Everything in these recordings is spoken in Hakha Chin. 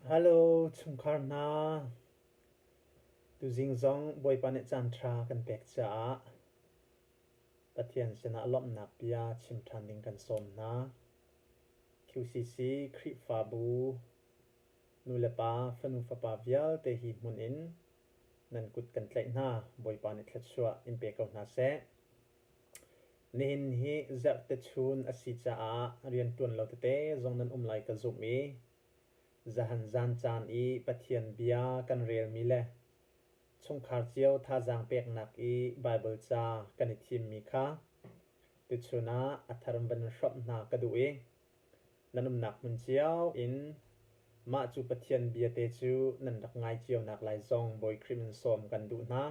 Hello chungkhar hna. Tuzing zong Bawipa nih caanṭha kan pek caah Pathian sinah lawmhnak bia chim ṭhan ding kan sawm hna. QCC Khrihfabu nulepa fanu fapa vialte hi hmun in nan kut kan tlaih hna. Bawipa nih thluachuah in pe ko hna seh. Nihin hi zarhte chun a si caah rianṭuan lo tete zong nan um lai ka zumh i zahan zan caan i Pathian bia kan relmi le chungkhar cio thazaang peknak i Baibal ca kan i thimmi kha tuchun ah a thar van hrawmh hna ka duh i nan umnak hmun cio in mah cu Pathian bia te cu nan rak ngai cio nak lai zong Bawi Khrih min sawm kan duh hna.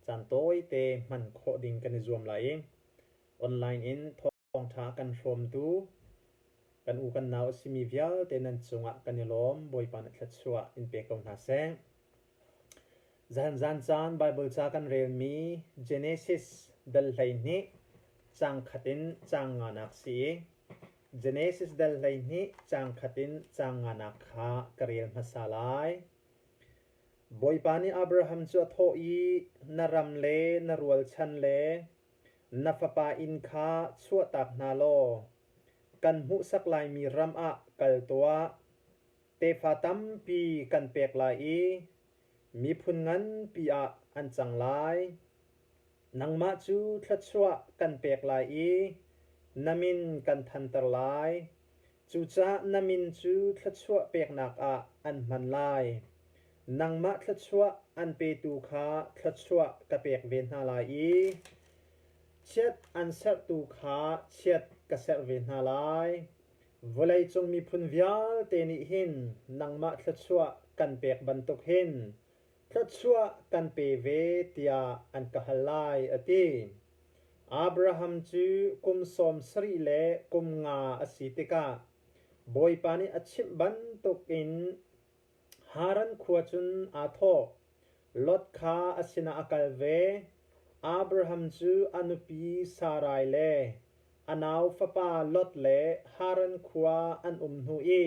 Caan tawite hman khawh ding kan i zuam lai i online in thawngṭha kan hrawmtu kan u kan nau a simi vialte nan cungah kan i lawm. Bawipa nih thluachuah in pe ko hna seh. Zan zan caan Baibal ca kan relmi Genesis dal 12 caang khat in caang nganak si i Genesis dal 12 caang khat in caang nganak kha ka rel hmasa lai. Bawipa nih Abraham cu a thawh i, Na ram le na rualchan le na fapa inn kha chuahtak hna law kan hmuhsak laimi ram ah kal tuah. Tefa tampi kan pek lai i miphun nganpi ah an cang lai. Nangmah cu thluachuah kan pek lai i na min kan thanter lai. Cucaah na min cu thluachuah peknak ah an hman lai. Nangmah thluachuah an petu kha thluachuah ka pek ve hna lai i chiat an serhtu kha chiat ka serh ve hna lai. Vawleicung miphun vialte nih hin nangmah thluachuah kan pek bantuk hin thluachuah kan pe ve tiah an ka hal lai, a ti. Abraham cu kum sawm sarih le kum nga a si tikah Bawipa nih a chimh bantukin Haran khua cun aa thawh. Lot kha a sinah a kal ve. Abraham cu a nupi Sarai le a nau fapa Lot le Haran khua an um hnu i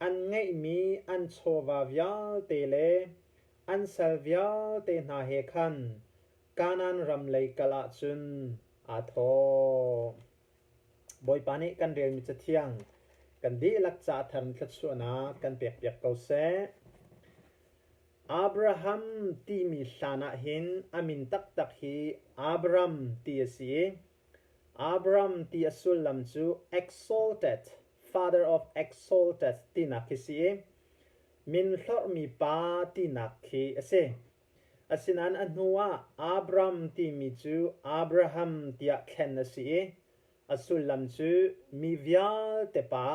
an ngeihmi an chawva vialte le an sal vialte hna he khan Kanaan ram lei kal ahcun aa thawh. Bawipa nih kan relmi cathiang kan dihlak ca thar in thluachuahnak kan pekpiak ko seh. Abraham timi hlan ah hin a min taktak hi Abram ti a si i Abram ti a sullam cu exalted, father of exalted tinak khi si i min hlorhmi pa tinak khi a si. Asinain a hnuah Abram timi cu Abraham tiah thlen a si i a sullam cu mi vialte pa,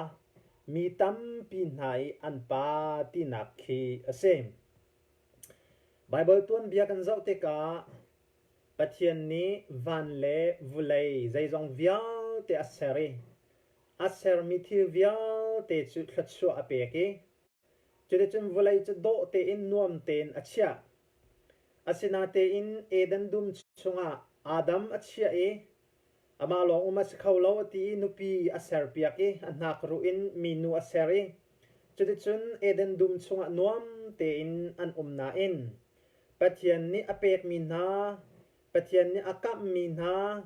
mi tampi hna i an pa tinak khi a si. Baibal tuanbia kan zoh tikah Pathian nih van le vulei zeizong vialte a ser i a sermi thil vialte cu thluachuah a pek i Cuticun vawlei cu dawh tein nuam tein a chiah. Asinatein Eden dum chungah Adam a chiah i amah lawng um a si kho lo a ti i nupi a serpiak i a hnakruh in minu a ser i cuticun Eden dum chungah nuam tein an um nain Pathian nih a pekmi hna, Pathian nih a kamhmi hna,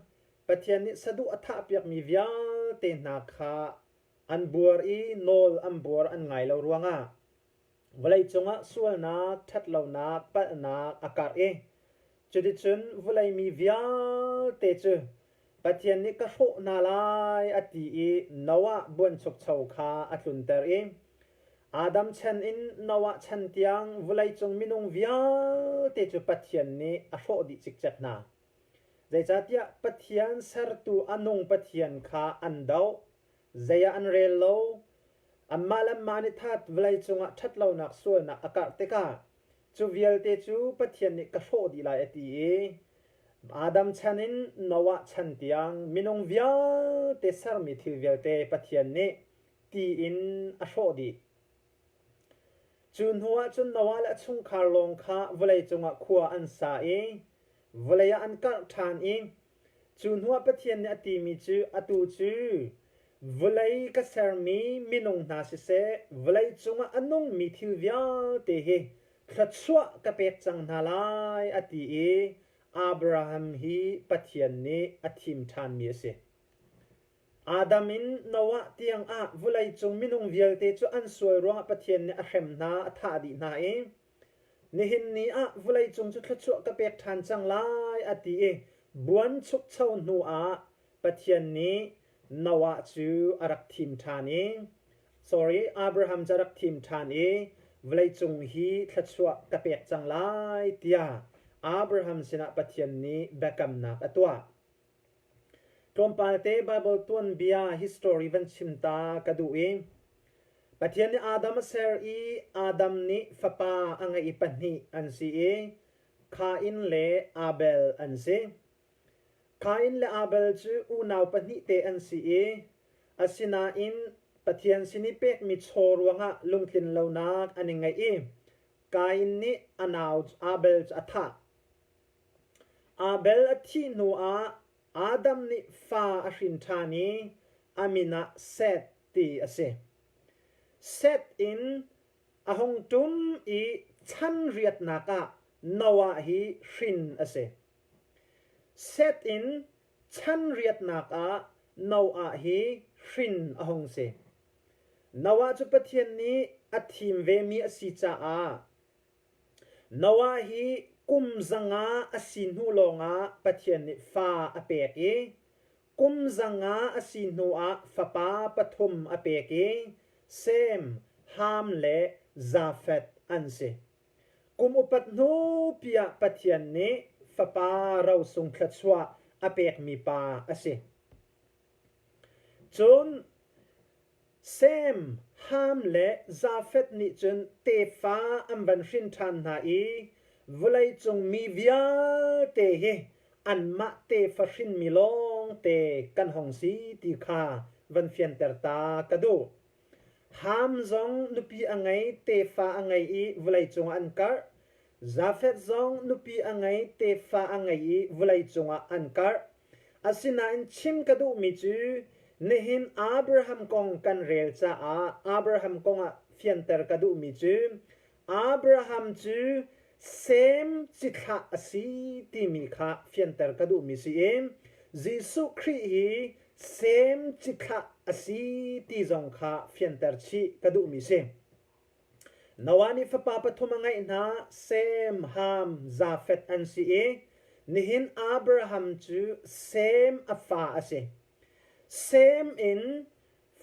Pathian nih saduh a thahpiakmi vialte hna kha An buar i nawl an buar an ngai lo ruangah vawleicung ah sualnak, ṭhatlonak, palhnak a karh i cuticun vawlei mi vialte cu Pathian nih ka hrawh hna lai a ti i Noah buanchukcho kha a tlunter i Adam chan in Noah chan tiang vawleicung minung vialte cu Pathian nih a hrawh dih cikcek hna. Zeicahtiah Pathian sertu a nung Pathian kha an doh, zei ah an rel lo. Anmah le anmah nih that vawleicung ah ṭhatlonak sualnak a karh tikah cu vialte cu Pathian nih ka hrawh dih lai a ti i Adam chan in Noah chan tiang minung vialte sermi thil vialte Pathian nih ti in a hrawh dih. Cu hnuah cun Noah le a chungkhar lawng kha vawleicung ah khua an sa i vawlei ah an karh ṭhan i cu hnuah Pathian nih a timi cu atu cu Vawlei ka sermi minung hna siseh, vawlei cungah a nungmi thil vialte hi thluachuah ka pek cang hna lai a ti i Abraham hi Pathian nih a thim ṭhanmi a si. Adam in Noah tiangah vawleicung minung vialte cu an sual ruangah Pathian nih a hrem hna, a thah dih hna i nihin ni ah vawleicung cu thluachuah ka pek ṭhan cang lai a ti i buanchukcho hnu ah Pathian nih Noah cu a rak thim ṭhan i sorry Abraham cu a rak thim ṭhan i vawleicung hi thluachuah ka pek cang lai tiah Abraham sinah Pathian nih biakamnak a tuah. Tlawmpal te Baibal tuanbia history van chim ta ka duh i Pathian nih Adam a ser i Adam nih fapa a ngeih i pahnih an si i Kain le Abel an si. Kain le Abel cu unau pahnih te an si i asinain Pathian sin i pekmi chaw ruangah lungtlin lonak an i ngeih i Kain nih a nau Abel cu a thah. Abel a thih hnuah Adam nih fa a hrin ṭhan i a min ah Seth ti a si. Seth in a hung ṭum i chan riatnak ah Noah hi hrin a si. Seth in chan riatnak ah Noah hi hrin a hung si. Noah cu Pathian nih a thim vemi a si caah Noah hi kum 500 a si hnu lawngah Pathian nih fa a pek i kum 500 a si hnuah fapa pathum a pek i Sem, Ham le Jafeth an si. Kum upat hnu pi ah Pathian nih fapa rosung thluachuah a pekmi pa a si. Cun Sem, Ham le Jafeth nih cun tefa an van hrin ṭhan hna i vawleicung mi vialte hi anmah tefa hrinmi lawngte kan hong si ti kha van fianter ta ka duh. Ham zong nupi a ngei, tefa a ngei i vawleicung ah an karh. Jafeth zong nupi a ngei, tefa a ngei i vawleicung ah an karh. Asinain chim ka duhmi cu nihin Abraham kong kan rel caah Abraham kong ah fianter ka duhmi cu Abraham cu Sem cithlah a si timi kha fianter ka duhmi si i Jesuh Khrih hi Sem cithlah a si ti zong kha fianter chih ka duhmi si. Noah nih fapa pathum a ngeih hna, Sem, Ham, Jafeth an si i nihin Abraham cu Sem a fa a si. Sem in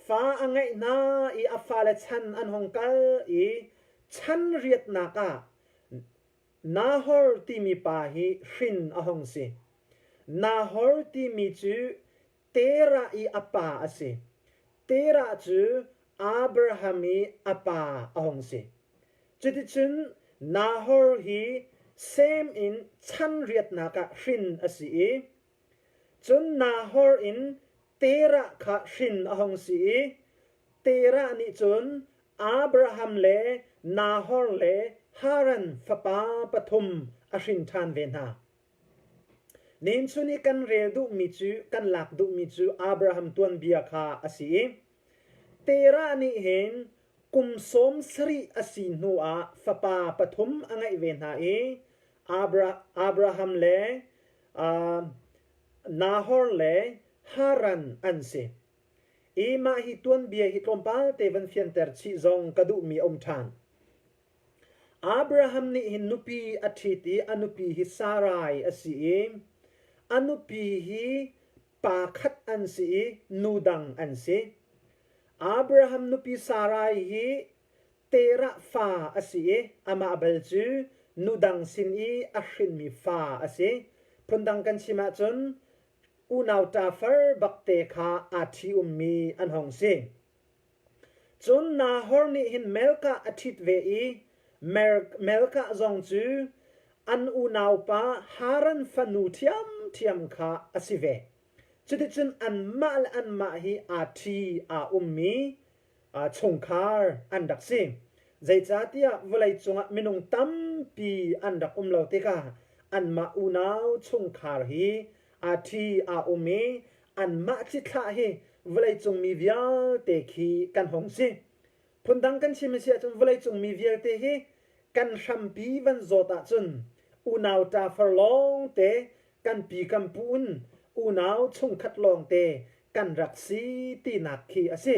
fa a ngeih hna i a fale chan an hung kal i chan riatnak ah Nahor timi pa hi hrin a hung si. Nahor timi cu Terah i a pa a si. Terah cu Abraham i a pa a hung si. Cuticun Nahor hi Sem in chan riatnak ah hrin a si i, cun Nahor in Terah kha hrin a hung si i, Terah nih cun Abraham le Nahor le Haran fapa pathum a hrin ṭhan ve hna. Nihin chun i kan rel duhmi cu kan lak duhmi cu Abraham tuanbia kha a si i Terah nih hin kum 70 a si hnu ah fapa pathum a ngeih ve hna i Abraham le uh, Nahor le Haran an si. I mah hi tuanbia hi tlawmpal te van fianter chih zong ka duhmi a um ṭhan. Abraham nih hin nupi a ṭhit i a nupi hi Sarai a si i a nupi hi pa khat an si i nu dang an si. Abraham nupi Sarai hi Terah fa a si i amah bal cu nu dang sin i a hrinmi fa a si. Phundang kan chim ahcun unau ṭafar bakte kha aa ṭhi-ummi an hong si. Cun Nahor nih hin Melkah a ṭhit ve i Melkah zong cu an unaupa Haran fanu ṭhiamṭhiam kha a si ve. Cuticun anmah le anmah hi aa ṭhi aa ummi chungkhar an rak si. Zeicahtiah vawleicung ah minung tampi an rak um lo tikah anmah unau chungkhar hi aa ṭhi aa um i anmah cithlah hi vawleicung mi vialte khi kan hung si. Phundang kan chim a si ahcun vawleicung mi vialte hi kan hrampi van zawt ahcun unau ṭafar lawngte kan pi kan pu in unau chungkhat lawngte kan rak si tinak khi a si.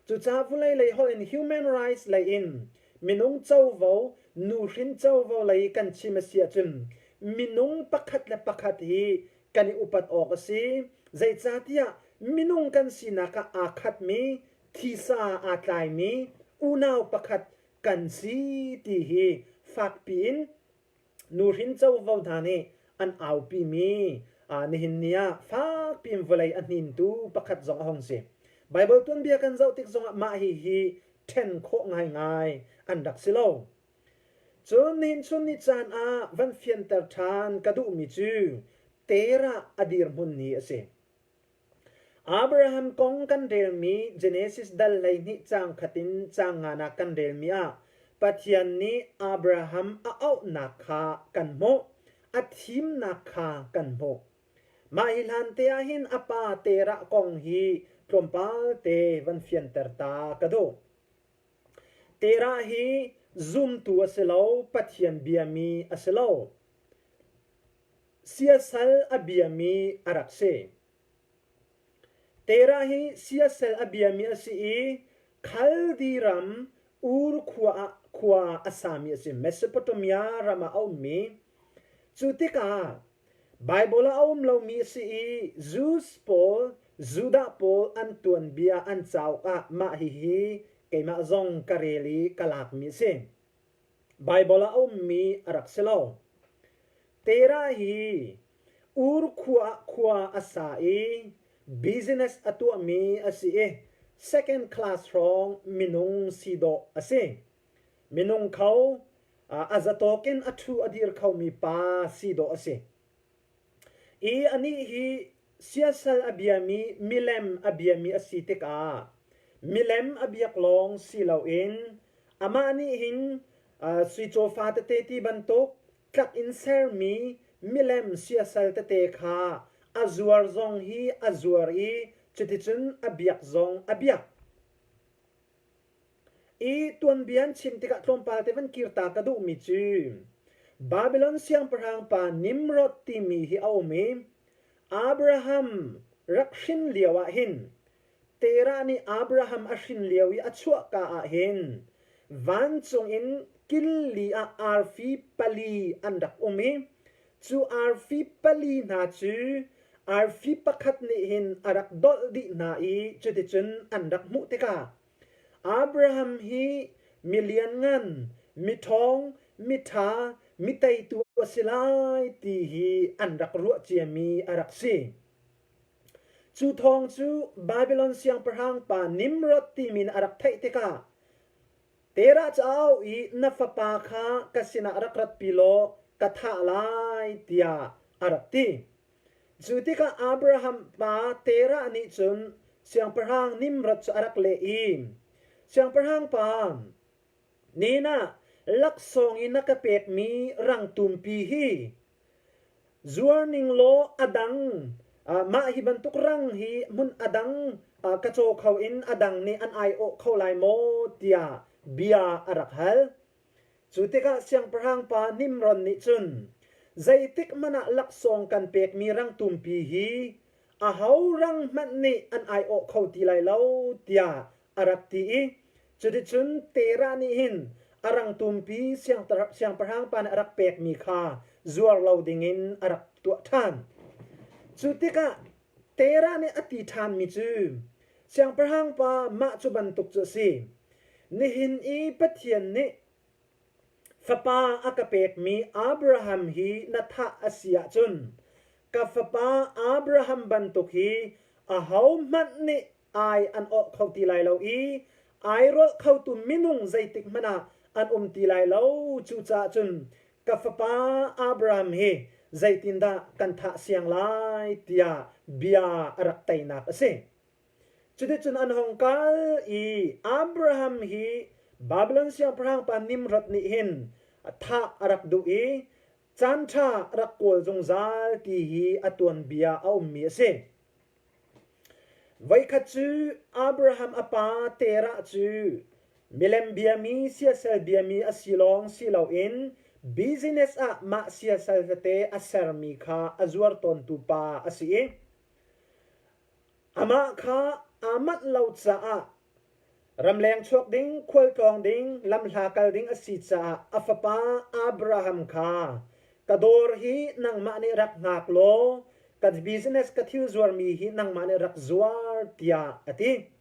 Cucaah vawlei lei holh in human rights lei in minung covo, nuhrin covo lei kan chim a si ahcun minung pakhat le pakhat hi kan i upat awk a si. Zeicahtiah minung kan sinak ah aa khatmi, thisa aa tlaimi unau pakhat kan si ti hi fakpi in nuhrin covo hna nih an aupimi nihin ni ah fakpi in vawlei a hnintu pakhat zong a hung si. Baibal tuanbia kan zoh tik zongah mah hihi ṭhen khawh ngaingai an rak si lo. Cun nihin chun ni caan ah van fianter ṭhan ka duhmi cu Terah a dirhmun hi a si. Abraham kong kan relmi Genesis dal 12 caang khat in caang nganak kan relmi ah Pathian nih Abraham a auhnak kha kan hmuh, a thimnak kha kan hmuh. Mah hi hlante ah hin a pa Terah kong hi tlawmpal te van fianter ta ka duh. Terah hi zumtu a si lo, Pathian biami a si lo. Siasal a biami a rak si. Terah hi siasal a biami a si i Khaldi ram Ur khua ah khua a sami a si. Mesopotamia ram ah a ummi. Cu tikah Baibal ah a um lomi a si i Jews pawl, Judah pawl an tuanbia an cauk ah mah hihi keimah zong ka rel i ka lakmi a si. Baibal ah a ummi a rak si lo. Terah hi Ur khua ah khua a sa i business a tuahmi a si i second class hrawng minung si dawh a si. Minung kho a zatawk in a ṭhu a dir khomi pa si dawh a si. I anih hi siasal a biami milem a biami a si tikah milem a biak lawng si loin amah nih hin sui cawfa tete ti bantuk tlak in sermi milem siasal tete kha a zuar zong hi a zuar i cuticun a biak zong a biak. I tuanbia an chim tikah tlawmpal te van kirta ka duhmi cu Babylon siangpahrang pa Nimrod timi hi a um i Abraham rak hrin lio ah hin Terah nih Abraham a hrin lio i a chuahka ah hin vancung in killi ah arfi pali an rak um i cu arfi pali hna cu arfi pakhat nih hin a rak dolh dih hna i cuticun an rak hmuh tikah Abraham hi mi lianngan, miṭhawng, miṭha, mi teitu a si lai ti hi an rak ruah ciami a rak si. Cu thawng cu Babylon siangpahrang pa Nimrod timi nih a rak theih tikah Terah cu a auh i na fapa kha ka sinah rak ratpi law ka thah lai tiah a rak ti. Cu tikah Abraham pa Terah nih cun siangpahrang Nimrod cu a rak leh i, Siangpahrang pa, nin ah laksawng i na ka pekmi rangtumpi hi zuar ning law a dang mah hi bantuk rang hi hmun a dang ka caw kho in a dang nih an aiawh kho lai maw tiah bia a rak hal. Cu tikah siangpahrang pa Nimron nih cun, Zeitik hmanh ah laksawng kan pekmi rangtumpi hi aho rang hmanh nih an aiawh kho ti lai lo, tiah a rak ti i cuticun Terah nih hin a rangtumpi siangpahrang pa nih a rak pekmi kha zuar lo dingin a rak tuah ṭhan. Cu tikah Terah nih a ti ṭhanmi cu, Siangpahrang pa mah cu bantuk cu a si. Nihin i Pathian nih fapa a ka pekmi Abraham hi na thah a si ahcun ka fapa Abraham bantuk hi ahohmanh nih ai an awh kho ti lai lo i airolh khotu minung zeitik hmanh ah an um ti lai lo. Cucaah cun ka fapa Abraham hi zeitindah kan thah siang lai tiah bia a rak teinak a si. Cuticun an hung kal i Abraham hi Babylon siangpahrang pa Nimrod nih hin thah a rak duh i caanṭha a rak kawl zungzal ti hi a tuanbia a ummi a si. Voikhat cu Abraham a pa Terah cu milem biami siasal biami a si lawng si loin business ah mah siasal tete a sermi kha a zuar tawntu pa a si i amah kha aa manh lo caah ramleng chuak ding, khualtlawng ding, lamhla kal ding a si caah a fapa Abraham kha ka dawr hi nangmah nih rak hngak law ka business ka thil zuarmi hi nangmah nih rak zuar tiah a ti.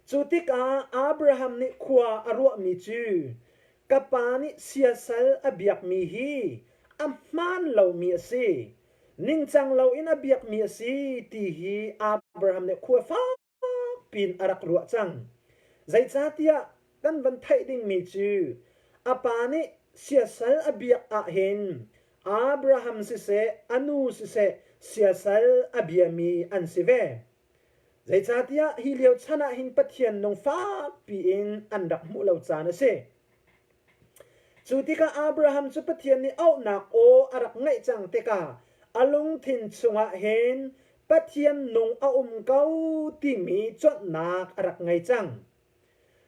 Cu tikah Abraham nih khua a ruahmi cu ka pa nih siasal a biakmi hi a hmaan lomi a si, ningcang loin a biakmi a si ti hi Abraham nih khua fakpi in a rak ruah cang. Zeicahtiah kan van theih dingmi cu a pa nih siasal a biak ahhin Abraham siseh, a nu siseh siasal a biami an si ve. Zeicahtiah hi lio chan ah hin Pathian nung fakpi in an rak hmuh lo caan a si. Cu tikah Abraham cu Pathian nih auhnak aw a rak ngaih cang tikah a lungthin chungah hin Pathian nung a um ko timi cawnhnak a rak ngei cang.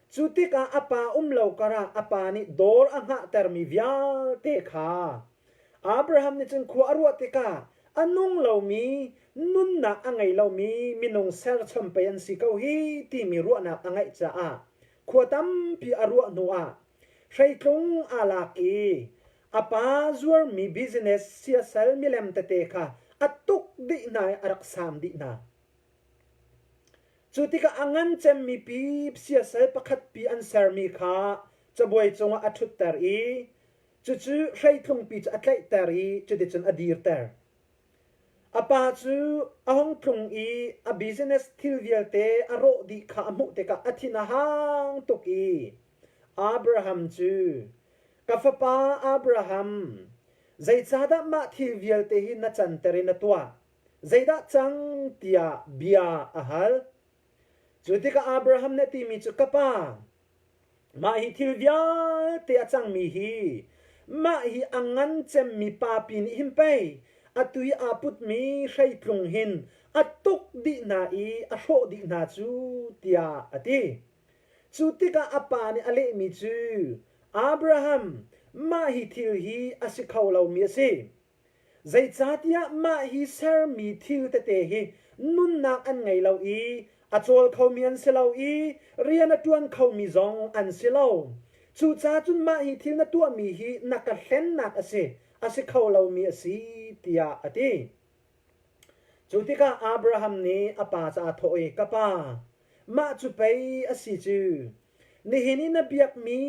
Cu tikah a pa um lo karah a pa nih dawr a hngahtermi vialte kha Abraham nih cun khua a ruah tikah a nung lomi, nunnak a ngei lomi minung serchom pei an si ko hi timi ruahnak a ngeih caah khua tampi a ruah hnuah hreitlung aa lak i a pa zuarmi business siasal milem tete kha a tuk dih hna i a rak saam dih hna. Cu tikah a ngan cemmi pi siasal pakhat pi an sermi kha cabuai cungah a ṭhutter i cucu hreitlungpi cu a tlaihter i cuticun a dirter. A pa cu a hung tlung i a business thil vialte a rawh dih kha a hmuh tikah a thin a hang tuk i Abraham cu, Ka fapa Abraham, zeicahdah mah thil vialte hi na canter i na tuah? Zeidah cang tiah bia a hal. Cu tikah Abraham nih a timi cu ka pa, mah hi thil vialte a cangmi hi mah hi a ngan cemmi papi nih hin pei atu i aa putmi hreitlung hin a tuk dih hna i a hrawh dih hna cu tiah a ti. Cu tikah a pa nih a lehmi cu Abraham, mah hi thil hi a si kho lomi a si. Zeicahtiah mah hi sermi thil tete hi nunnak an ngei lo i a cawl khomi an si lo i rian a ṭuan khomi zong an si lo. Cucaah cun mah hi thil na tuahmi hi na ka hlennak a si, a si kho lomi a si, tiah a ti. Cu tikah Abraham nih a pa ca a thawh i, Ka pa, mah cu pei a si cu. Nihin i na biakmi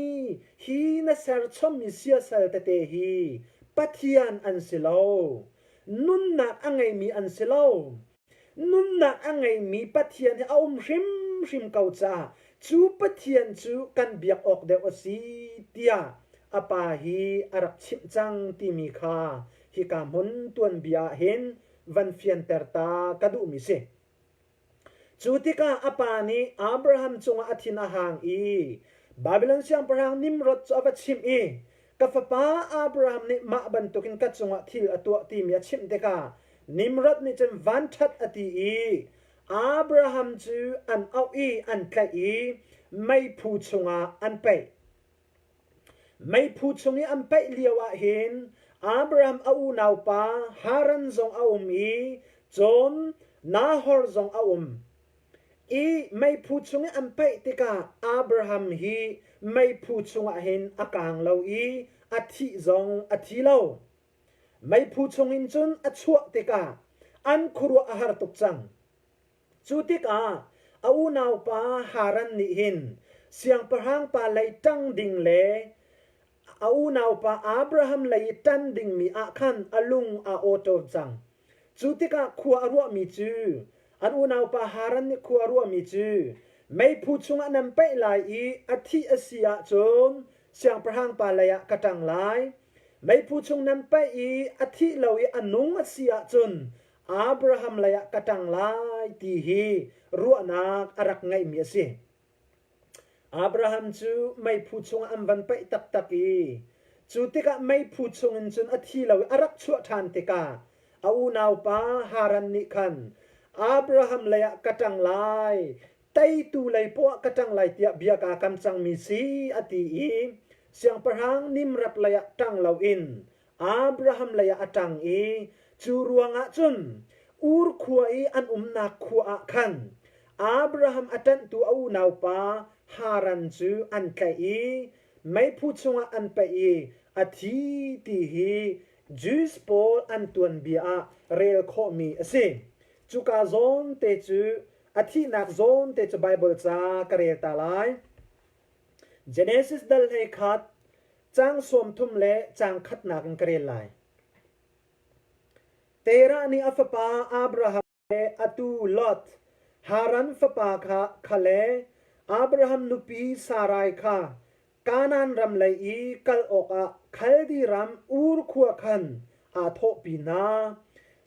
hi na serchommi siasal tete hi Pathian an si lo. Nunnak a ngeimi an si lo. Nunnak a ngeimi Pathian hi a um hrimhrim ko caah cu Pathian cu kan biak awk deuh a si tiah a pa hi a rak chimh cang timi kha hika hmun tuanbia ah hin van fianter ta ka duhmi si. Cu tikah a pa nih Abraham cungah a thin a hang i Babilon siangpahrang Nimrod cu a va chimh i, Ka fapa Abraham nih mah bantukin ka cungah thil a tuah timi a chimh tikah Nimrod nih cun vanṭhat a ti i Abraham cu an auh i an tlaih i meiphu chungah an paih. Meiphu chung i an paih lio ah hin Abraham a unaupa Haran zong a um i cun Nahor zong a um. I meiphu chung i an paih tikah Abraham hi meiphu chungah hin a kaang lo i a thih zong a thi lo. Meiphu chungin cun a chuah tikah an khuaruah a har tuk cang. Cu tikah a unaupa Haran nih hin siangpahrang pa lei ṭang ding le a unaupa Abraham lei i ṭan dingmi ah khan a lung aa awṭawn cang. Cu tikah khua a ruahmi cu an unaupa Haran nih khua a ruahmi cu meiphu chungah nan paih lai i a thih a si ahcun siangpahrang pa lei ah ka ṭang lai. Meiphu chung nan paih i a thih lo i a nung a si ahcun Abraham lei ah ka ṭang lai ti hi ruahnak a rak ngeihmi a si. Abraham cu meiphu chungah an van paih taktak i cu tikah meiphu chungin cun a thi lo i a rak chuah ṭhan tikah a unaupa Haran nih khan Abraham lei ah ka ṭang lai, teitu lei poah ka ṭang lai tiah bia kaa kam cangmi si a ti i siangpahrang Nimrod lei ah ṭang loin Abraham lei ah a ṭang i cu ruangah cun Ur khua i an umnak khua ah khan Abraham a ṭanhtu a unaupa Haran cu an tlaih i meiphu chungah an paih i a thi ti hi Jews pawl an tuanbia ah rel khawhmi a si. Cuka zawn te cu a thihnak zawn te cu Baibal ca ka rel ta lai. Genesis dal hlei khat caang 30 le caang khatnak in ka rel lai. Terah nih a fapa Abraham le atu Lot, Haran fapa kha, kha le Abraham nupi Sarai kha Kanaan ram lei i kal awkah Khaldi ram Ur khua khan aa thawhpi hna.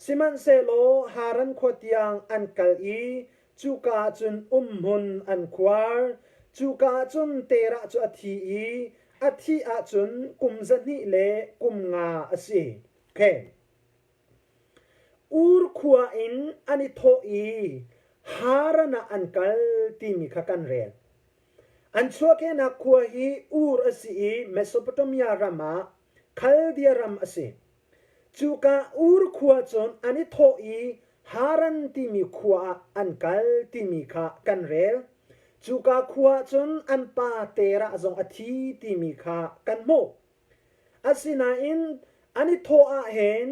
Sihmanhsehlaw Haran khua tiang an kal i cuka ah cun umhmun an khuar. Cuka ah cun Terah cu a thi i a thih ahcun kum 200 le kum nga a si. Okay. Ur khua in an i thawh i Haran ah an kal timi kha kan rel. An chuahkehnak khua hi Ur a si i Mesopotamia ram ah Khaldia ram a si. Cuka Ur khua cun an i thawh i Haran timi khua ah an kal timi kha kan rel. Cuka khua ah cun an pa Terah zong a thi timi kha kan hmuh. Asinain an i thawh ahhin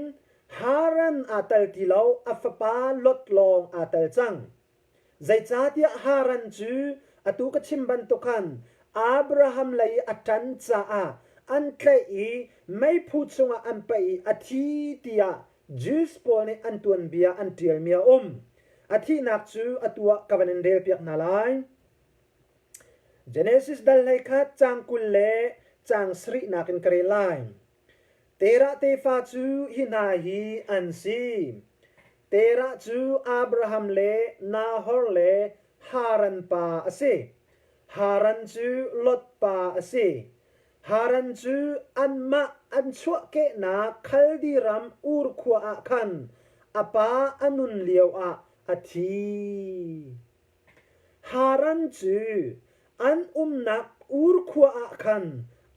Haran aa tel ti lo, a fapa Lot lawng aa tel cang. Zeicahtiah Haran cu atu ka chim bantuk khan Abraham lei i a ṭan caah an tlaih i meiphu chungah an paih i a thi tiah Jews pawl nih an tuanbia an ṭialmi a um. A thihnak cu atu ah ka van in relpiak hna lai. Genesis dal 21 caang 20 le caang sarihnak in ka rel lai. Terah tefa cu hi hna hi an si. Terah cu Abraham le Nahor le Haran pa a si. Haran cu Lot pa a si. Haran cu anmah an chuahkehnak Khaldi ram Ur khua ah khan a pa a nun lioah a thi. Haran cu an umnak Ur khua ah khan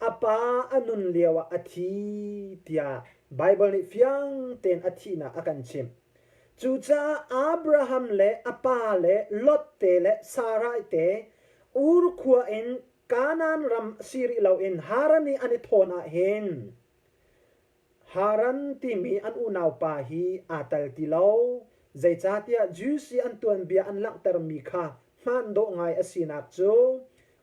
a pa a nun lioah a thi tiah Baibal nih fiang tein a thihnak a kan chimh. Cucaah Abraham le a pa le Lot te le Sarai te Ur khua in Kanaan ram si rih loin Haran i an i thawn ah hin Haran timi an unaupa hi aa tel ti lo, zeicahtiah Jews i an tuanbia an langhtermi kha hmaan dawh ngai a sinak cu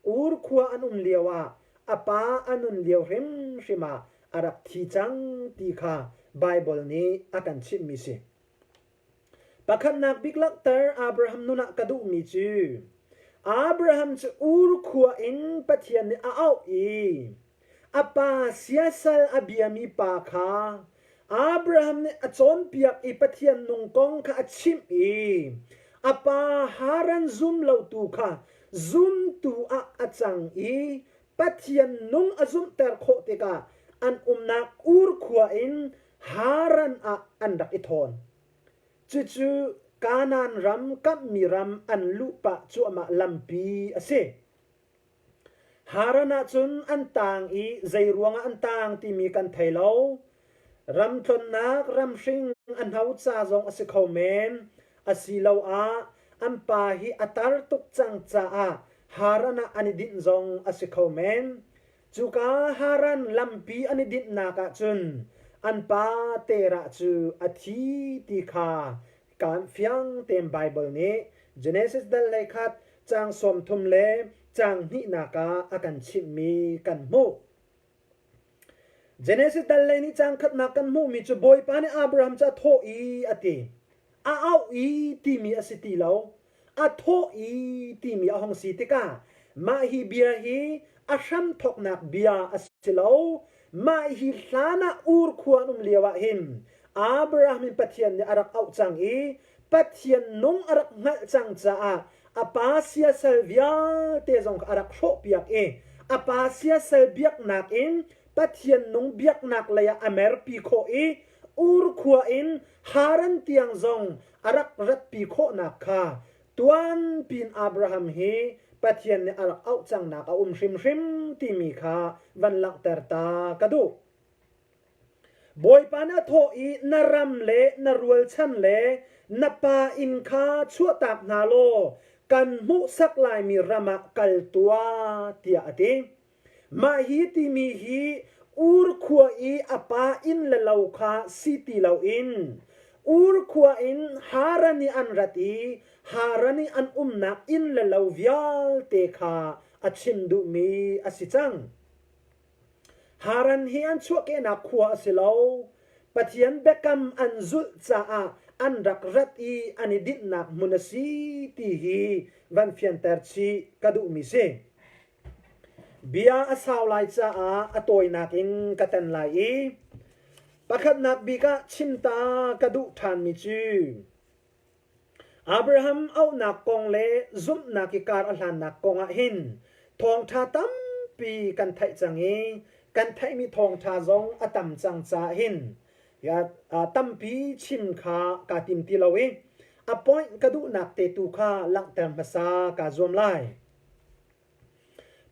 Ur khua an um lioah a pa a nun lio hrimhrim ah a rak thi cang ti kha Baibal nih a kan chimhmi si. Pakhatnak bik langhter Abraham nun ah ka duhmi cu Abraham cu Ur khua in Pathian nih a auh i a pa siasal a biami pa kha Abraham nih a cawnpiak i Pathian nung kong kha a chimh i a pa Haran zum lotu kha zumtu ah a cang i Pathian nung a zumhter khawh tikah an umnak Ur khua in Haran ah an rak i thawn. Cucu Kanaan ram kamhmi ram an luh pah cuahmah lampi a si. Haran ah cun an taang i zei ruangah an taang timi kan thei lo. Ram tlonnak ramhring a hno ca zong a si kho men. Asiloah an pa hi a tar tuk cang caah Haran ah an i dinh zong a si kho men. Cuka Haran lampi an i dinhnak ah cun an pa Terah cu a thi ti kha kaan fiang tein Baibal nih Genesis dal 21 caang 30 le caang hnihnak ah a kan chimhmi kan hmuh. Genesis dal lei nih caang khatnak kan hmuhmi cu Bawipa nih Abraham cu a thawh i a ti. A auh i timi a si ti lo. A thawh i timi a hung si tikah mah hi bia hi a hramthawknak bia a si lo. Mah hi hlan ah Ur khua an um lio ah hin Abraham in Pathian nih a rak auh cang i Pathian nung a rak hngalh cang caah a pa siasal vialte zong kha a rak hrawhpiak i a pa siasal biaknak in Pathian nung biaknak lei ah a merpi khawh i Ur khua in Haran tiang zong a rak ratpi khawhnak kha tuan pin Abraham hi Pathian nih a rak auh cangnak a um hrimhrim timi kha van langhter ta ka duh. Bawipa nih a thawh i na ram le na rualchan le na pa inn kha chuahtak hna law kan hmuhsak laimi ram ah kal tuah tiah a ti. Mah hi timi hi Ur khua i a pa inn le lo kha si ti loin Ur khua in Haran i an rat i Haran i an umnak inn le lo vialte kha a chim duhmi a si cang. Haran hi an chuahkehnak khua a si lo. Pathian biakam an zulh caah an rak rat i an i dinhnak hmun a si ti hi van fianter chih ka duhmi si. Bia a sau lai caah a tawinak in ka ten lai i pakhatnak bik ah chimta ka duh ṭhanmi cu Abraham auhnak kong le zumhnak i kar a hlannak kong ah hin thawngṭha tampi kan theih cang i kan theihmi thawngṭha zong a tam cang caah hin tampi chim kha kaa tim ti lo i a point ka duhnak te tu kha langhter hmasa kaa zuam lai.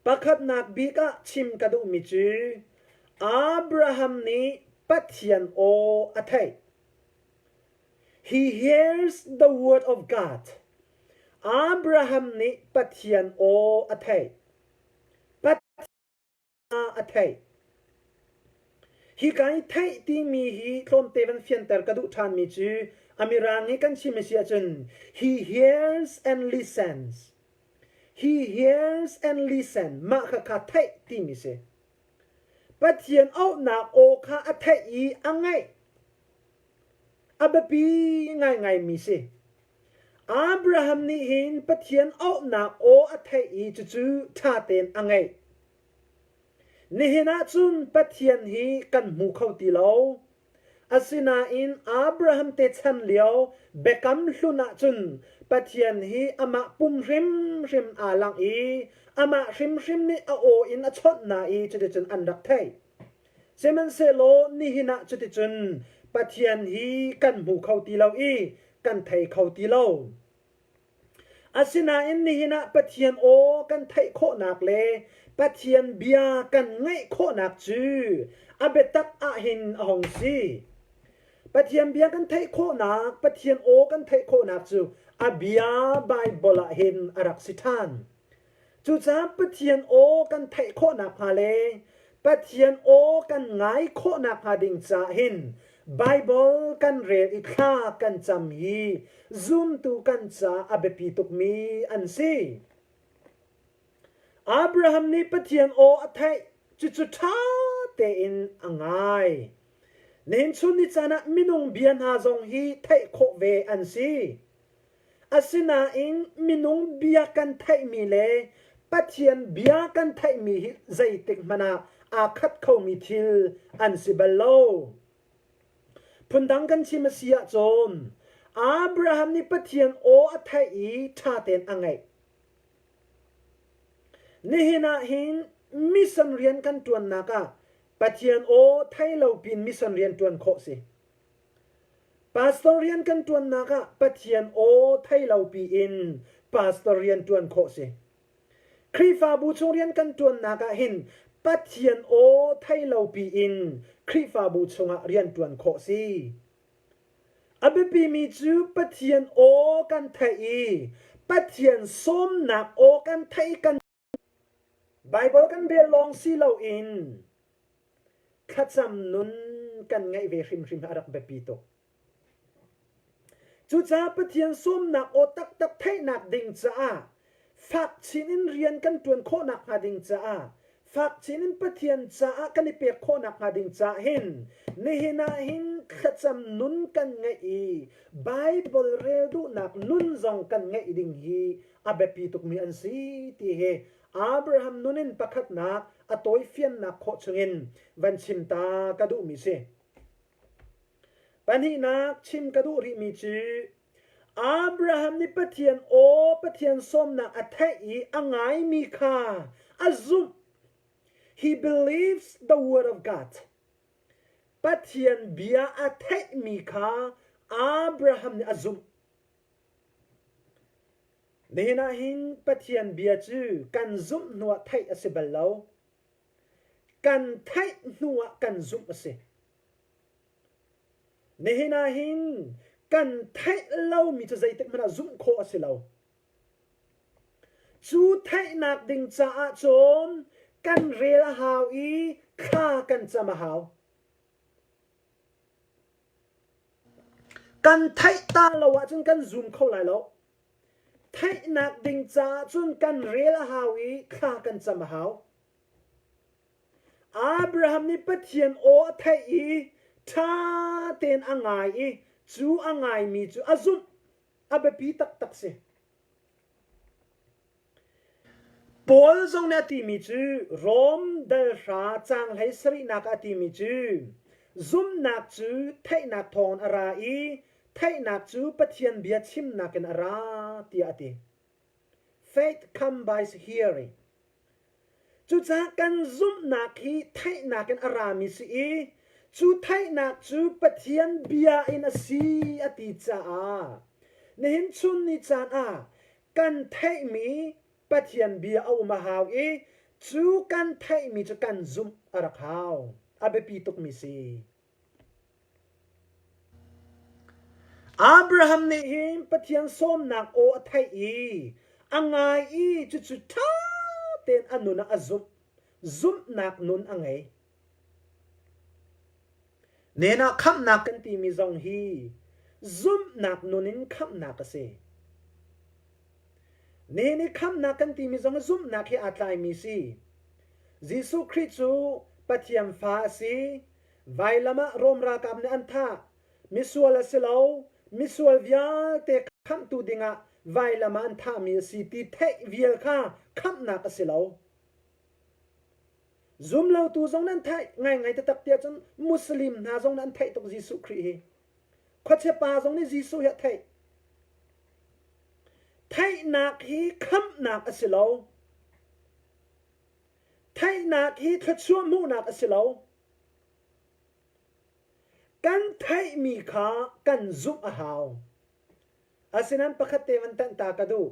Pakhatnak bik ah chim ka duhmi cu Abraham nih Pathian aw a theih. He hears the word of God. Abraham nih Pathian aw a theih. Pathian a theih. Hi ka i theih timi hi tlawmte van fianter ka duh ṭhanmi cu a mirang i kan chim a si ahcun he hears and listens. He hears and listen. Mah kha kha theih timi si. Pathian auhnak aw kha a theih i a ngaih. A biapi ngaingaimi si. Abraham nih hin Pathian auhnak aw a theih i cucu ṭha tein a ngaih. Nihin ah cun Pathian hi kan hmu kho ti lo. Asinain Abraham te chan lio Biakam Hlun ah cun Pathian hi amah pum hrimhrim aa langh i amah hrimhrim nih a aw in a chawnh hna i cuticun an rak theih. Sihmanhsehlaw nihin ah cuticun Pathian hi kan hmu kho ti lo i kan thei kho ti lo. Asinain nihin ah Pathian aw kan theih khawhnak le Pathian bia kan ngaih khawhnak cu a biatak ahhin a hung si. Pathian bia kan theih khawhnak, Pathian aw kan theih khawhnak cu a bia Baibal ah hin a rak si ṭhan. Cucaah Pathian aw kan theih khawh nakhnga le Pathian aw kan ngai khawh nakhnga ding caah hin Baibal kan rel i thla kan cam hi zumtu kan caah a biapi tukmi an si. Abraham nih Pathian aw a theih, cucu ṭha tein a ngai. Nihin chun ni caan ah minung bia hna zong hi theih khawh ve an si. Asinain minung bia kan theihmi le Pathian bia kan theihmi hi zeitik hmanh ah aa khat khomi thil an si bal lo. Phundang kan chim a si ahcun Abraham nih Pathian aw a theih i ṭha tein a ngaih. Nihin ah hin mission rian kan ṭuannak ah Pathian aw thei lo pin mission rian ṭuan khawh si. Pastor rian kan ṭuannak ah Pathian aw thei lo piin pastor rian ṭuan khawh si. Khrihfabu chung rian kan ṭuannak ah hin Pathian aw thei lo piin Khrihfabu chungah rian ṭuan khawh si. A biapimi cu Pathian aw kan theih i Pathian sawmnak aw kan theih kan Baibal kan rel lawng si loin thlacam nun kan ngeih ve hrimhrim hi a rak biapi tuk. Cucaah Pathian sawmnak aw taktak theihnak ding caah fak chin in rian kan ṭuan khawhnak hnga ding caah fak chin in Pathian caah kan i pek khawhnak hnga ding caah hin nihin ah hin thlacam nun kan ngeih i Baibal rel duhnak nun zong kan ngeih ding hi a biapi tukmi an si ti hi Abraham nun in pakhatnak a tawifiannak khawh chungin van chim ta ka duhmi si. Pahnihnak chim ka duh rihmi cu Abraham nih Pathian aw Pathian sawmnak a theih i a ngaimi kha a zumh. He believes the word of God. Pathian bia a theihmi kha Abraham nih a zumh. Nihin ah hin Pathian bia cu kan zumh hnuah theih a si bal lo. Kan theih hnuah kan zumh a si. Nihin ah hin kan theih lomi cu zeitik hmanh ah zumh khawh a si lo. Cu theihnak ding caah cun kan rel a hau i thla kan cam a hau. Kan theih ta lo ahcun kan zum kho lai lo. Theihnak ding caah cun kan rel a hau i thla kan cam a hau. Abraham nih Pathian aw a theih i ṭha tein a ngai i cu a ngaimi cu a zumh. A biapi taktak si. Paul zong nih a timi cu Rom dal hra caang hlei sarihnak ah a timi cu zumhnak cu theihnak thawngin a ra i theihnak cu Pathian bia chimnak in a ra tiah a ti. Faith come by hearing. Cucaah kan zumhnak hi theihnak in a rami si i cu theihnak cu Pathian bia in a si a ti caah nihin chun ni caan ah kan theihmi Pathian bia a um a hau i cu kan theihmi cu kan zumh a rak hau. A biapi tukmi si. Abraham nih hin Pathian sawmnak aw a theih i a ngai i cucu ṭha tein a nun ah a zumh. Zumhnak nun a ngei. Nen ah khamhnak kan timi zong hi zumhnak nun in khamhnak a si. Nen i khamhnak kan timi zong hi zumhnak he aa tlaimi si. Jesuh Khrih cu Pathian fa a si. Vailam ah Rom ralkap nih an thah. Misual a si lo. Misual vialte khamhtu dingah vailam ah an thahmi a si ti theih vial kha khamhnak a si lo. Zumlotu zong nan theih ngaingai taktak tiah cun Muslim hna zong nih an theih tuk Jesuh Khrih hi. Khuachia pa zong nih Jesuh hi a theih. Theihnak hi khamhnak a si lo. Theihnak hi thluachuah hmuhnak a si lo. Kan theihmi kha kan zumh a hau. Asinain pakhat te van tanh ta ka duh.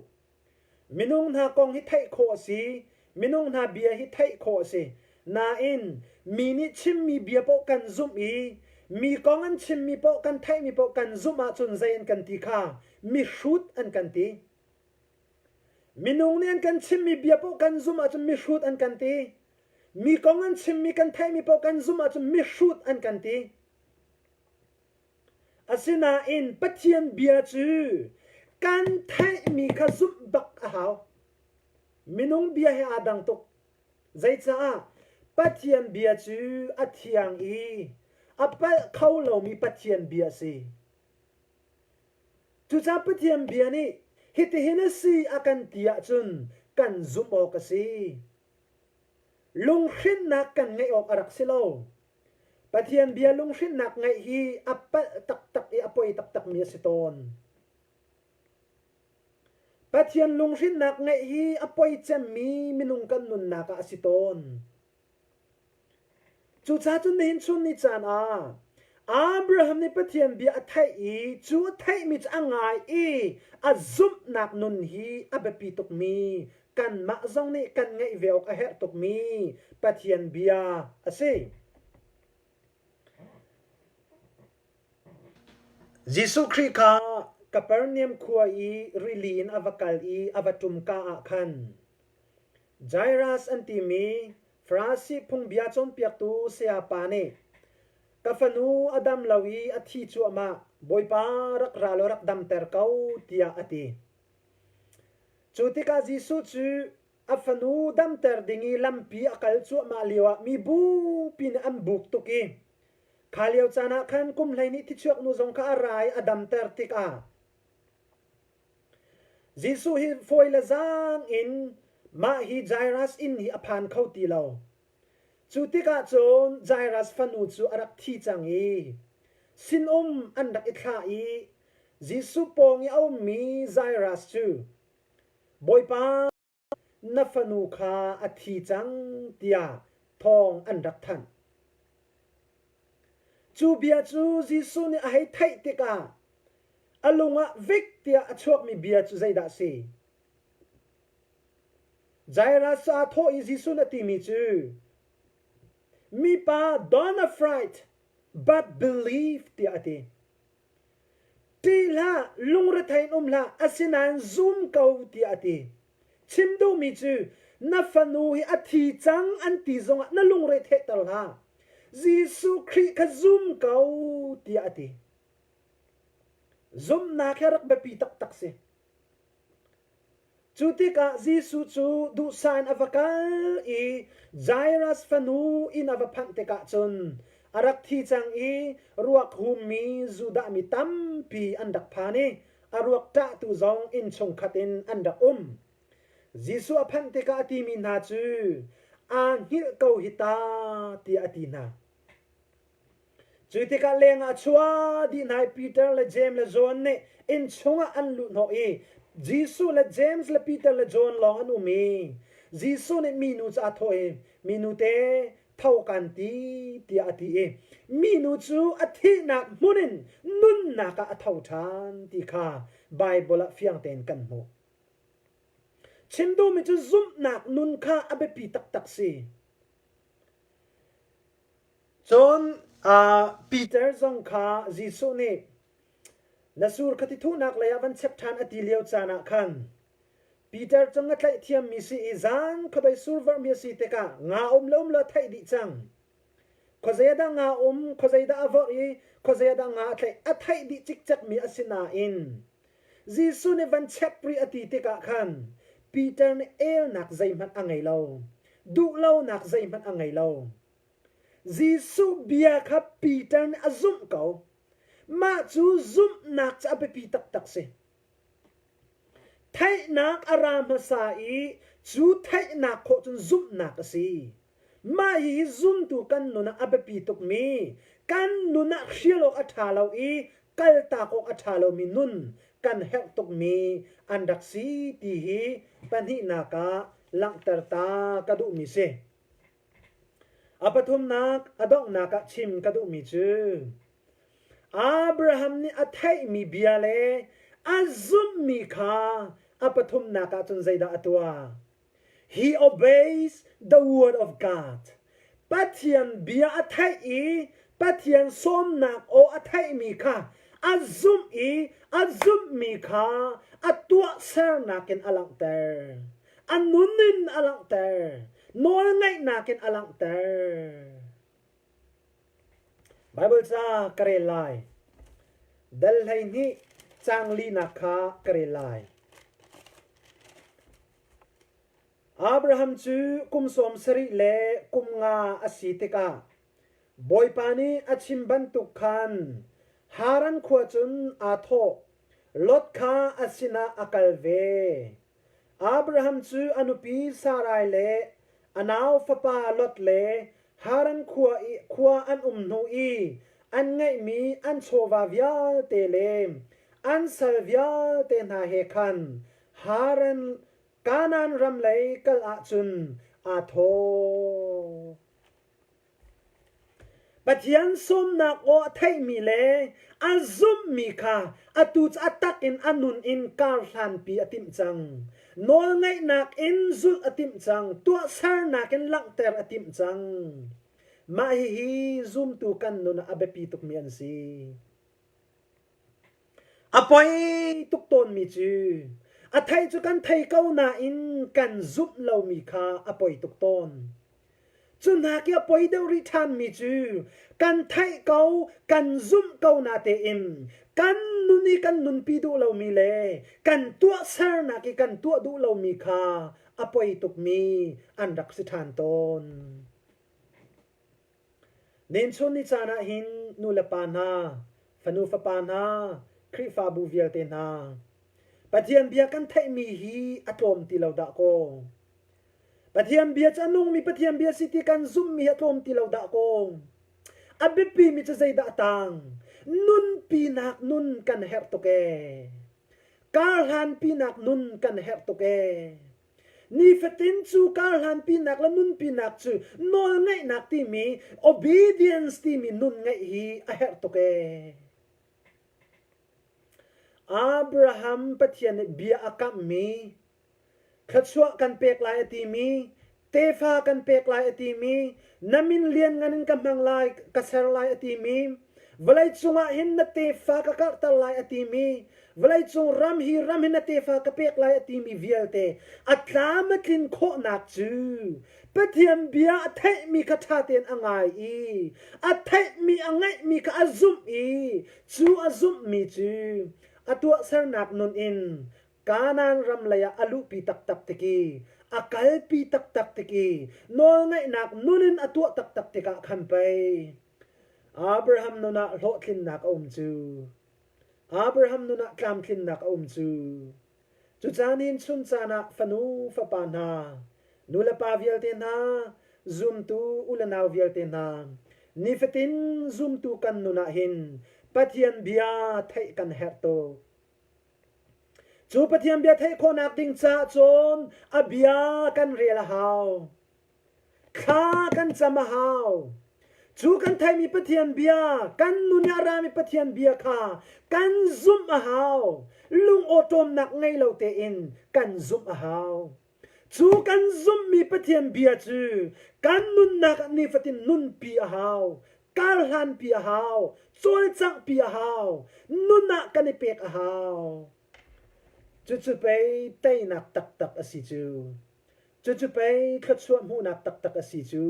Minung hna kong hi theih khawh a si. Minung hna bia hi theih khawh a si. Nain mi nih chimmi bia paoh kan zumh i mi kong an chimmi paoh kan theihmi paoh kan zumh ahcun zei an kan ti kha mihrut an kan ti. Minung nih an kan chimmi bia paoh kan zumh ahcun mihrut an kan ti. Mi kong an chimmi kan theihmi paoh kan zumh ahcun mihrut an kan ti. Asinain Pathian bia cu kan theihmi kha zumh bak a hau. Minung bia he aa dang tuk. Zeicah? Pathian bia cu a thiang i a palh kho lomi Pathian bia a si. Cucaah Pathian bia nih hitihin a si a kan ti ahcun kan zumh awk a si. Lunghrinnak kan ngeih awk a rak si lo. Pathian bia lunghrinnak ngeih hi a palh taktak i a poi taktakmi a si tawn. Pathian lunghrinnak ngeih hi a poi cemmi minung kan nunnak ah a si tawn. Cucaah cun nihin chun ni caan ah Abraham nih Pathian bia a theih i cu a theihmi cu a ngai i a zumhnak nun hi a biapi tukmi kanmah zong nih kan ngeih ve awk a herh tukmi Pathian bia a si. Jesuh Khrih kha Kapernaum khua i rili in a va kal i a va ṭumka ah khan Jairus an timi Farasi phungbia cawnpiaktu sayapa nih ka fanu a dam lo i a thi cuahmah, Bawipa rak ra law rak damter ko tiah a ti. Cu tikah Jesuh cu a fanu damter ding i lampi a kal cuahmah lioah mi bupi nih an buk tuk i kha lio caan ah khan kum 12 thichuak nu zong kha a ra i a damter tikah Jesuh hi fawi le zaang in mah hi Jairus inn hi a phan kho ti lo. Cu tikah cun Jairus fanu cu a rak thi cang i sinum an rak i thlah i Jesuh pawng i a ummi Jairus cu Bawipa na fanu kha a thi cang tiah thawng an rak thanh. Cu bia cu Jesuh nih a hei theih tikah a lung ah vik tiah a chuakmi bia cu zeidah a si? Jairus aa thawh i Jesuh nih a timi cu, Mipa don't afraid, but believe tiah a ti. Ṭih hlah, lungrethei in um hlah, asinain zum ko tiah a ti. Chim duhmi cu na fanu hi a thi cang an ti zongah na lungre thehter hlah. Jesuh Khrih kha zum ko tiah a ti. Zumhnak hi rak biapi taktak si. Cu tikah Jesuh cu duhsah in a va kal i Jairus fanu inn a va phanh tikah cun a rak thi cang i ruak hummi Judah mi tampi an rak phan i a ruak ṭahtu zong inn chungkhat in an rak um. Jesuh a phanh tikah a timi hna cu, Aa hngilh ko hi ta, tiah a ti hna. Cu tikah lengah a chuah dih hna i Peter le Jeim le John nih inn chungah an luhhnawh i Jesuh le James le Peter le John lawng an um i Jesuh nih minu cu aa thawh i minu te tho kan ti tiah a ti i minu cu a thihnak hmun in nunnak ah a tho ṭhan ti kha Baibal ah fiang tein kan hmuh. Chim duhmi cu zumhnak nun kha a biapi taktak si. Cun Peter zong kha Jesuh nih na sur kha ti thuhnak lei ah van chep ṭhan a ti lio caan ah khan Peter cu nga tlaih thiammi si i zan khuadei sur vorhmi a si tikah nga um le um lo a theih dih cang. Khuazei ah dah nga um, khuazei dah a vorh i khuazei ah dah nga a tlaih a theih dih cikcekmi a si nain Jesuh nih van chep rih a ti tikah khan Peter nih elnak zeihmanh a ngei lo, duhlonak zeihmanh a ngei lo. Jesuh bia kha Peter nih a zumh ko. Mah cu zumhnak cu a biapi taktak si. Theihnak a ra hmasa i cu theihnak khawh cun zumhnak a si. Mah hihi zumtu kan nun ah a biapi tukmi, kan nun ah hrial awk a ṭha lo i kaltak awk a ṭha lomi nun kan herh tukmi an rak si ti hi pahnihnak ah langhter ta ka duhmi si. A pathumnak, a donghnak ah chim ka duhmi cu Abraham nih a theihmi bia le a zumhmi kha a pathumnak ah cun zeidah a tuah? He obeys the word of God. Pathian bia a theih i Pathian sawmnak aw a theihmi kha a zumh i a zumhmi kha a tuahsernak in a langhter. A nun in a langhter. Nawlngaihnak in a langhter. Baibal ca ka rel lai. Dal 12 caang linak kha ka rel lai. Abraham cu kum sawm sarih le kum nga a si tikah Bawipa nih a chim bantuk khan Haran khua cun aa thawh. Lot kha a sinah a kal ve. Abraham cu a nupi Sarai le a nau fapa Lot le Haran khua i khua an um hnu i an ngeihmi an chawva vialte le an sal vialte hna he khan Haran Kanaan ram lei kal ahcun aa thawh. Pathian sawmnak aw a theihmi le a zumhmi kha atu cu a tak in a nun in kar hlanpi a timh cang. Nawlngaihnak in zulh a timh cang. Tuahsernak in langhter a timh cang. Mah hihi zumtu kan nun ah a biapi tukmi an si. A poi tuk tawnmi cu a thei cu kan thei ko nain kan zumh lomi kha a poi tuk tawn. Cu hnak i a poi deuh rih ṭhanmi cu kan theih ko, kan zumh ko natein kan nun i kan nunpi duh lomi le kan tuahsernak i kan tuah duh lomi kha a poi tukmi an rak si ṭhan tawn. Nenchun ni caan ah hin nu le pa hna, fanu fapa hna, Khrihfabu vialte hna, Pathian bia kan theihmi hi a tlawm ti lo dah kaw. Pathian bia cu a nungmi Pathian bia si ti kan zumhmi hi a tlawm ti lo dah kaw. A biapimi cu zeidah a tang? Nunpinak nun kan herh tuk ee. Karhlanpinak nun kan herh tuk ee. Nifatin cu karhlanpinak le nunpinak cu nawlngaihnak timi obedience timi nun ngeih hi a herh tuk ee. Abraham Pathian nih bia a kamhmi Thluachuah kan pek lai a timi, tefa kan pek lai a timi, na min lianngan in ka hmang lai, ka ser lai a timi, vawleicung ah hin na tefa ka karhter lai a timi, vawleicung ram hi ram hin na tefa ka pek lai a timi vialte a tlam a tlin khawhnak cu Pathian bia a theihmi kha ṭha tein a ngai i a theihmi a ngaihmi kha a zumh i cu a zumhmi cu a tuahsernak nun in Kanaan ram lei ah a luhpi taktak tik i a kalpi taktak tik i nawlngaihnak nun in a tuah taktak tikah khan pei Abraham nun ah hlawhtlinnak a um cu. Abraham nun ah tlamtlinnak a um cu. Cucaan in chun caan ah fanu fapa hna, nu le pa vialte hna, zumtu u le nau vialte hna, nifatin zumtu kan nun ah hin Pathian bia theih kan herh tuk. Cu Pathian bia theih khawhnak ding caah cun a bia kan rel a hau. Thla kan cam a hau. Cu kan theihmi Pathian bia, kan nun i a rami Pathian bia kha kan zumh a hau. Lung awṭawmnak ngei lo tein kan zumh a hau. Cu kan zumhmi Pathian bia cu kan nunnak ah nifatin nunpi a hau, karhlanpi a hau, cawlcanghpi a hau, nun ah kan i pek a hau. Cucu pei teinak taktak a si cu. Cucu pei thluachuah hmuhnak taktak a si cu.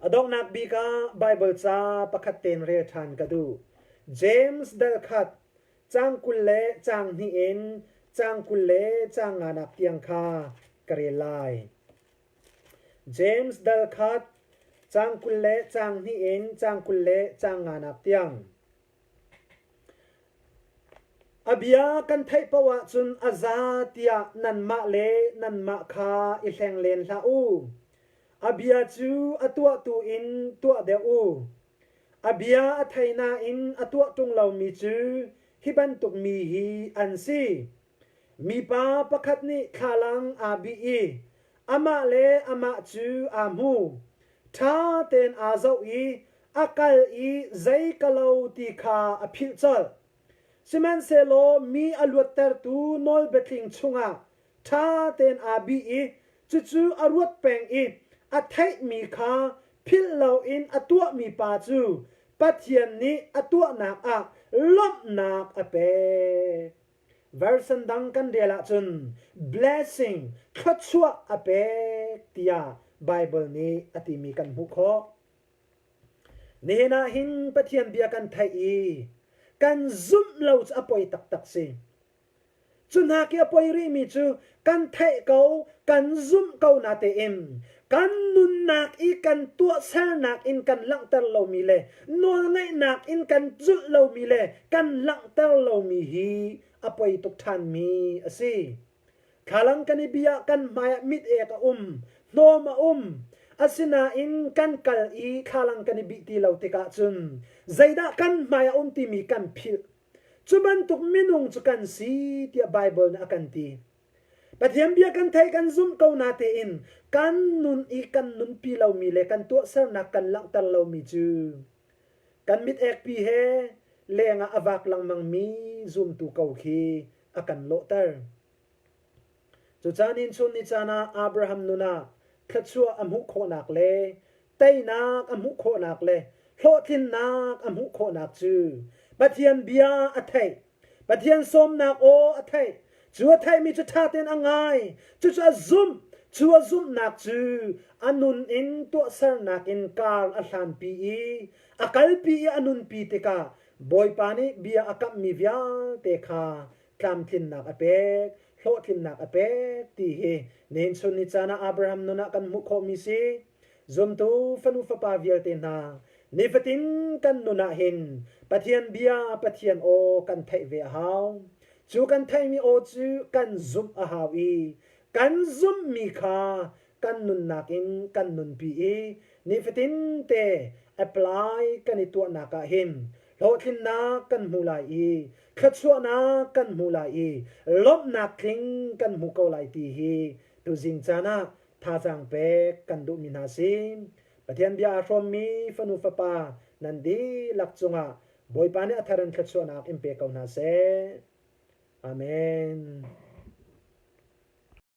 A donghnak bik ah Baibal ca pakhat tein rel ṭhan ka duh. James dal khat caang 20 le caang hnih in caang 20 le caang nganak tiang kha ka rel lai. James dal khat caang 20 le caang hnih in caang 20 le caang nganak tiang. A bia kan theih paoh ahcun a za tiah nanmah le nanmah kha i hleng len hlah u. A bia cu a tuahtu in tuah deuh u. A bia a thei nain a tuah ṭung lomi cu hi bantuk mi hi an si. Mipa pakhat nih thlalang aa bih i amah le amah cu aa hmu. Ṭha tein aa zoh i a kal i zei ka lo ti kha a philh colh. Sihmanhsehlaw mi a luattertu nawlbiatling chungah ṭha tein aa bih i cucu a ruat peng i a theihmi kha philh loin a tuahmi pa cu Pathian nih a tuahnak ah lawmhnak a pek. Version dang kan rel ahcun blessing thluachuah a pek tiah Bible nih a timi kan hmuh khawh. Nihin ah hin Pathian bia kan theih i kan zumh lo cu a poi taktak si. Cu hna khi a poi rihmi cu kan theih ko, kan zumh ko natein kan nunnak i kan tuahsernak in kan langhter lomi le nawlngaihnak in kan zulh lomi le kan langhter lomi hi a poi tuk ṭhanmi a si. Thlalang kan i bia kan hmai ah mit ek a um, hnawm a um. Asinain kan kal i thlalang kan i bih ti lo tikah cun zeidah kan hmai a um timi kan philh. Cu bantuk minung cu kan si tiah Baibal nih a kan ti. Pathian bia kan thei kan zumh ko na tein kan nun i kan nunpi lomi le kan tuahsernak kan langhter lomi cu kan mit ekpi he lengah a vak lengmangmi zumtu ko khi a kan lawhter. Cucaan in chun ni caan ah Abraham nun ah thluachuah a hmuh khawhnak le teinak a hmuh khawhnak le hlawhtlinnak a hmuh khawhnak cu Pathian bia a theih. Pathian sawmnak aw a theih. Cu a theihmi cu ṭha tein a ngai. Cucu a zumh. Cu a zumhnak cu a nun in tuahsernak in kar a hlanpi i a kalpi i a nunpi tikah Bawipa nih bia a kamhmi vialte kha tlamtlinnak a pek, hlawhtlinnak a pek ti hi nihin chun ni caan ah Abraham nun ah kan hmuh khawhmi si. Zumtu fanu fapa vialte hna, nifatin kan nun ah hin Pathian bia, Pathian aw kan theih ve a hau. Cu kan theihmi aw cu kan zumh a hau i kan zumhmi kha kan nunnak in kan nunpi i nifatin te apply kan i tuahnak ah hin. Hlawhtlinnak kan hmu lai i thluachuahnak kan hmu lai i lawmhnak tling kan hmu ko lai ti hi tuzing caan ah thazaang pek kan duhmi hna si. Pathian bia aa hrawmmi fanu fapa nan dihlak cungah Bawipa nih a thar in thluachuahnak in pe ko hna seh. Amen.